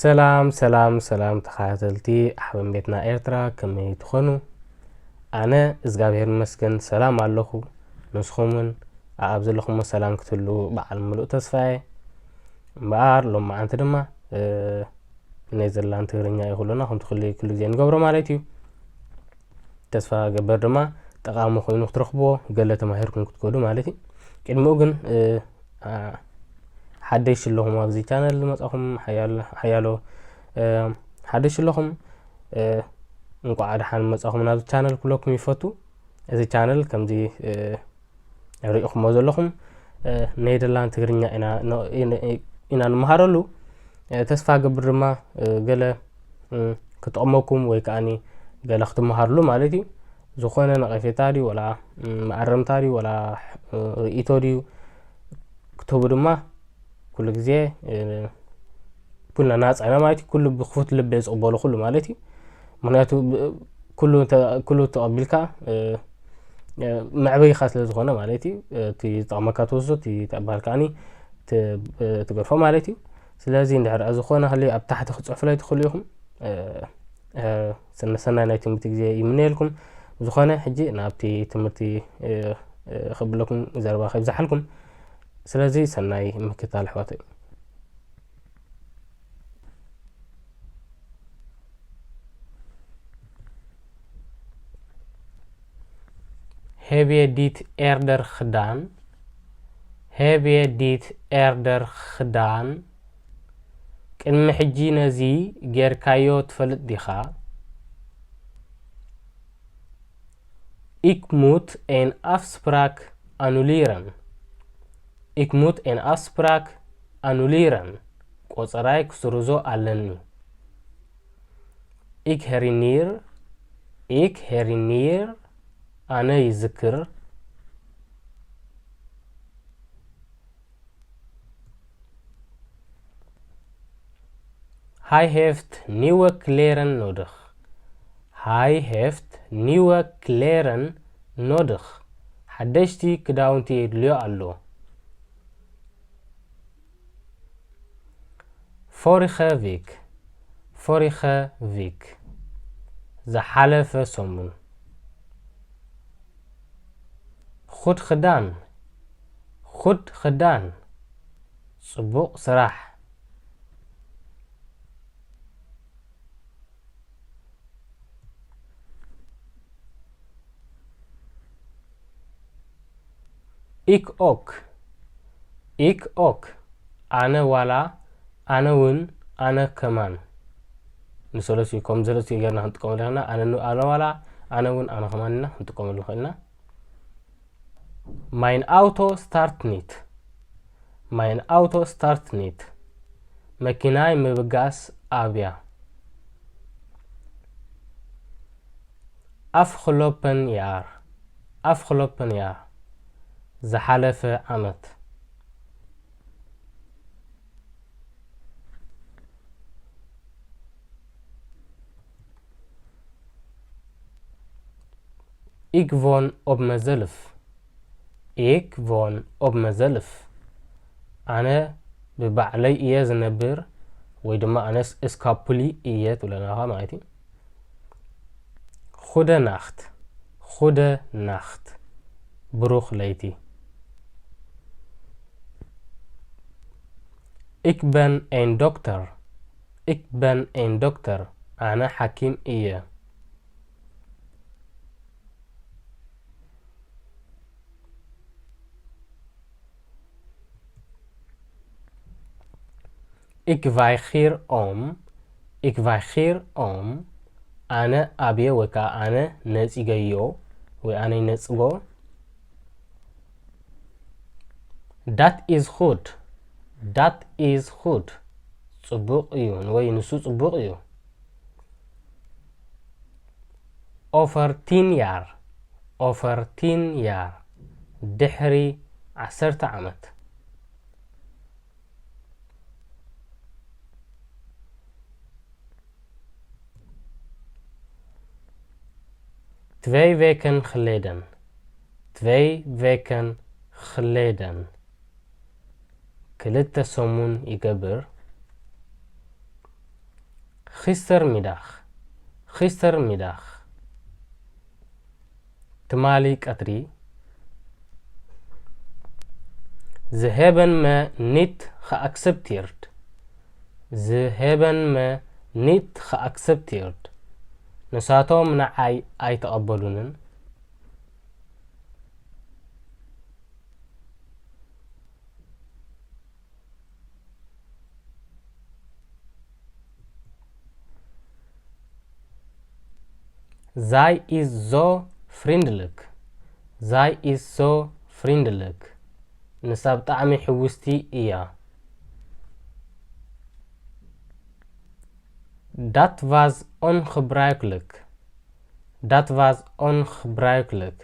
ሰላም ሰላም ሰላም ተኸታተልቲ ኣሕበን ቤትና ኤርትራ፣ ከመይ ትኾኑ? ኣነ እግዚኣብሔር ይመስገን ሰላም ኣለኹ። ንስኹም እውን ኣብ ዘለኹሞ ሰላም ክትህልዉ በዓል ምሉእ ተስፋ እየ። እምበኣር ሎማዓንቲ ድማ፣ እ፣ ኔዘርላንድ ትግርኛ እዩ ኩልና፣ ከምቲ ኩሉ፣ ኩሉ ግዜ ንገብሮ ማለት እዩ። ተስፋ ገበር ድማ ጠቓሚ ኮይኑ ክትረኽብዎ፣ ገለ ተማሂርኩም ክትከዱ ማለት እዩ። ቅድሚኡ ግን፣ እ፣ ኣ፣ ሓደሽቲ ኣለኹም ኣብዚ ቻነል ዝመጻኹም ሓያል-፣ ሓያሎ፣ እ፣ ሓደሽቲ ኣለኹም፣ እ፣ እንቋዕ ደሓን መጻኹም ናብዚ ቻነል ክብለኩም ይፈቱ። እዚ ቻነል ከምዚ፣ እ፣ ርኢኹሞ ዘለኹም፣ እ፣ ኔደርላንድ ትግርኛ ኢና ን-፣ ን-፣ ኢና ንመሃረሉ። እ፣ ተስፋ ገብር ድማ፣ እ፣ ገለ፣ እ፣ ክጠቕመኩም ወይ ከኣኒ ገለ ክትመሃርሉ ማለት እዩ። ዝኾነ ነቐፌታ ድዩ ወላ፣ እ፣ መኣረምታ ድዩ ወላ፣ እ፣ ርእይቶ ድዩ ክትህቡ ድማ ኩሉ ግዜ፣ እ፣ ኩልና ናጻ ኢና ማለት እዩ። ኩሉ ብክፉት ልቢ ዝቕበሎ ኩሉ ማለት እዩ። ምኽንያቱ ብ-፣ ኩሉ እንተ-፣ ኩሉ ተቐቢልካ፣ እ፣ እ፣ መዕበይኻ ስለ ዝኾነ ማለት እዩ። እቲ ዝጠቕመካ ትወስዶ፣ እቲ ተቐባልካኒ ት-፣ እ፣ ትገድፎ ማለት እዩ። ስለዚ እንድሕር ዝኾነ ክሊ ኣብ ታሕቲ ክትጽሕፉለይ ትኽእሉ ኢኹም። እ፣ እ፣ ሰነ-፣ ሰናይ ናይ ትምህርቲ ግዜ ይምነየልኩም። ዝኾነ ሕጂ ናብቲ ትምህርቲ፣ እ፣ እ፣ ክብለኩም ዘረባ ከይብዝሓልኩም። ስለዚ ሰናይ ምክታል ኣሕዋተይ። Heb je dit eerder gedaan? Heb je dit eerder gedaan? ቅድሚ ሕጂ ነዚ ጌርካዮ ትፈልጥ ዲኻ? Ik moet een afspraak annuleren. Ik moet een afspraak annuleren. ቆጸራይ ክስርዞ ኣለኒ። Ik herinner, ik herinner, ኣነ ይዝክር። Hij heeft nieuwe kleren nodig. Hij heeft nieuwe kleren nodig. ሓደሽቲ ክዳውንቲ የድልዮ ኣሎ። Vorige week, vorige week. ዝሓለፈ ሰሙን። Goed gedaan, goed gedaan. ጽቡቕ ስራሕ። Ik ook, ik ook. ኣነ ዋላ፣ ኣነ እውን፣ ኣነ ከማን። ንሰለስቲኡ፣ ከም ሰለስቲኡ ጌርና ክንጥቀመሉ ንኽእል ኢና። ኣነ ን-፣ ኣነ ዋላ፣ ኣነ እውን፣ ኣነ ከማን ኢልና ክንጥቀመሉ ንኽእል ኢና። Mijn auto start niet. Mijn auto start niet. መኪናይ ምብጋስ ኣብያ። Afgelopen jaar. Afgelopen jaar. ዝሓለፈ ዓመት። Ik woon op mezelf. Ik woon op mezelf. ኣነ ብባዕለይ እየ ዝነብር፣ ወይ ድማ ኣነስ እስካፑሊ እየ ትብለና ኢኻ ማለት እዩ። Goede nacht. Goede nacht. ብሩኽ ለይቲ። Ik ben een dokter. Ik ben een dokter. ኣነ ሓኪም እየ። Ik weiger om, ik weiger om, ኣነ ኣብየ ወይ ከዓ ኣነ ነጺገዮ ወይ ኣነ ይነጽጎ። Dat is goed, dat is goed፣ ጽቡቕ እዩ ወይ ንሱ ጽቡቕ እዩ። Over tien jaar, over tien jaar፣ ድሕሪ ዓሰርተ ዓመት። Twee weken geleden, twee weken geleden፣ ክልተ ሰሙን ይገብር። Gistermiddag. Gistermiddag. ትማሊ ቀትሪ። Ze hebben me niet geaccepteerd. Ze hebben me niet geaccepteerd. ንሳቶም ንዓይ ኣይተቐበሉንን። Zij is zo vriendelijk. Zij is zo vriendelijk. ንሳ ብጣዕሚ ሕውስቲ እያ። Dat was ongebruikelijk. Dat was ongebruikelijk.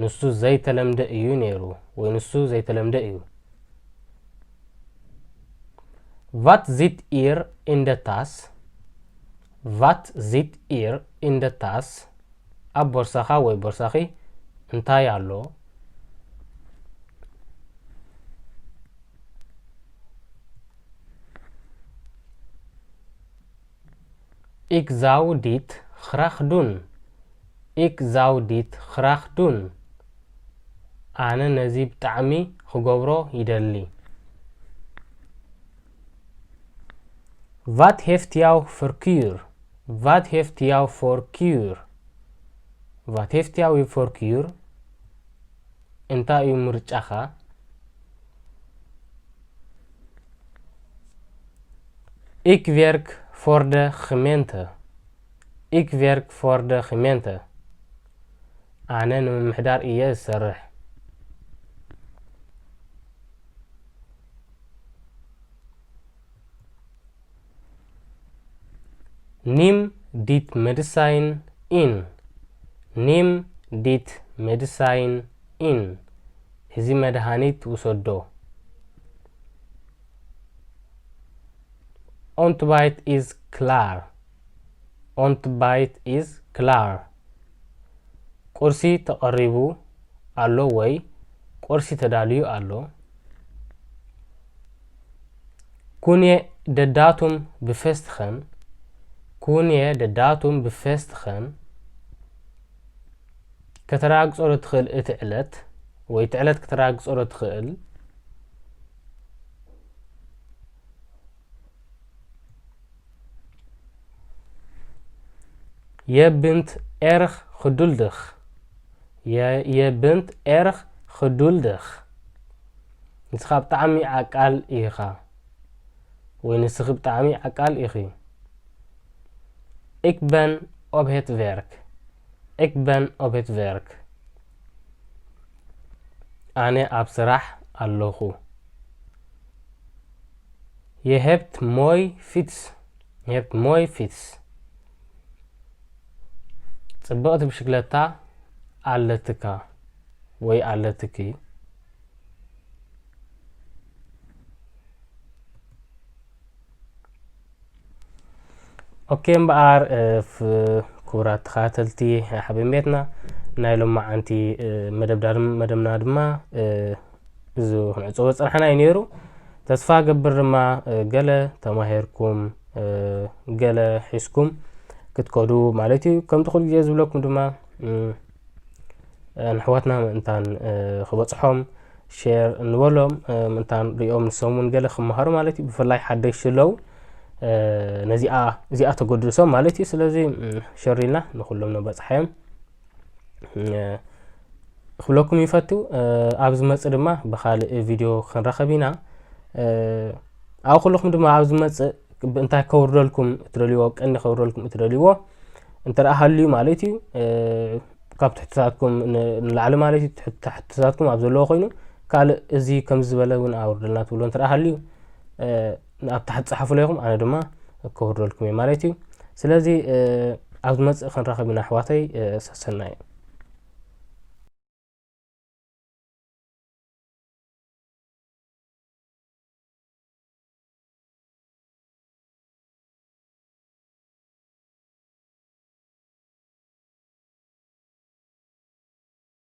ንሱ ዘይተለምደ እዩ ነይሩ፣ ወይ ንሱ ዘይተለምደ እዩ። Wat zit hier in de tas? Wat zit hier in de tas? ኣብ ቦርሳኻ ወይ ቦርሳኺ እንታይ ኣሎ? Ik zou dit graag doen. Ik zou dit graag doen. ኣነ ነዚ ብጣዕሚ ክገብሮ ይደሊ። Wat heeft jouw voorkeur? Wat heeft jouw voorkeur? Wat heeft jouw voorkeur? እንታይ እዩ ምርጫኻ? Ik werk voor de gemeente. Ik werk voor de gemeente. ኣነ ንምምሕዳር እየ ዝሰርሕ። Neem dit medicijn in. Neem dit medicijn in. እዚ መድሃኒት ውሰዶ። Ontbijt is klaar. Ontbijt is klaar. ቁርሲ ተቐሪቡ ኣሎ ወይ ቁርሲ ተዳልዩ ኣሎ። Kun je de datum bevestigen? Kun je de datum bevestigen? ከተረጋግጾ ዶ ትኽእል እቲ ዕለት ወይ እቲ ዕለት ከተረጋግጾ ዶ ትኽእል? Je bent erg geduldig. Je, je bent erg geduldig. ንስኻ ብጣዕሚ ዓቃል ኢኻ ወይ ንስኺ ብጣዕሚ ዓቃል ኢኺ። Ik ben op het werk. Ik ben op het werk. ኣነ ኣብ ስራሕ ኣለኹ። Je hebt mooi fiets. Je hebt mooi fiets. ጽብቕቲ ብሽክለታ ኣለትካ ወይ ኣለትኪ። ኦኬ እምበኣር፣ እ፣ ፍ-፣ ክቡራት ተኸታተልቲ ሓበን ቤትና፣ ናይ ሎማዓንቲ፣ እ፣ መደብዳ ድም-፣ መደብና ድማ፣ እ፣ ብዙ ክንዕጸዎ ዝጸናሕና እዩ ነይሩ። ተስፋ ገብር ድማ፣ እ፣ ገለ ተማሂርኩም፣ እ፣ ገለ ሒዝኩም ክትከዱ ማለት እዩ። ከምቲ ኩሉ ግዜ ዝብለኩም ድማ፣ እ፣ እ፣ ንሕዋትና ምእንታን፣ እ፣ ክበጽሖም ሼር ንበሎም፣ እ፣ ምእንታን ሪኦም ንሶም እውን ገለ ክመሃሩ ማለት እዩ። ብፍላይ ሓደሽቲ ኣለዉ፣ እ፣ ነዚኣ፣ እዚኣ ተገድሶም ማለት እዩ። ስለዚ፣ እ፣ ሸር ኢልና ንኹሎም ነበጽሓዮም። እ፣ ክብለኩም ይፈቱ። እ፣ ኣብ ዝመጽእ ድማ ብኻልእ ቪድዮ ክንራኸብ ኢና። እ፣ ኣብ ኩልኹም ድማ ኣብ ዝመጽእ ብ-፣ እንታይ ከውርደልኩም እትደልይዎ፣ ቀንዲ ከውርደልኩም እትደልይዎ እንተ ደኣ ሃልዩ ማለት እዩ፣ እ፣ ካብ ትሕትታትኩም ን-፣ ንላዕሊ ማለት እዩ፣ ትሕት-፣ ትሕትታትኩም ኣብ ዘለዎ ኮይኑ፣ ካልእ እዚ ከምዚ ዝበለ እውን ኣውርደልና ትብሎ እንተ ደኣ ሃልዩ፣ እ፣ ኣብ ታሕቲ ጸሓፉለይ ኢኹም፣ ኣነ ድማ ከውርደልኩም እየ ማለት እዩ። ስለዚ፣ እ፣ ኣብ ዝመጽእ ክንራኸብ ኢና ኣሕዋተይ፣ እ፣ ሰሰናዩ።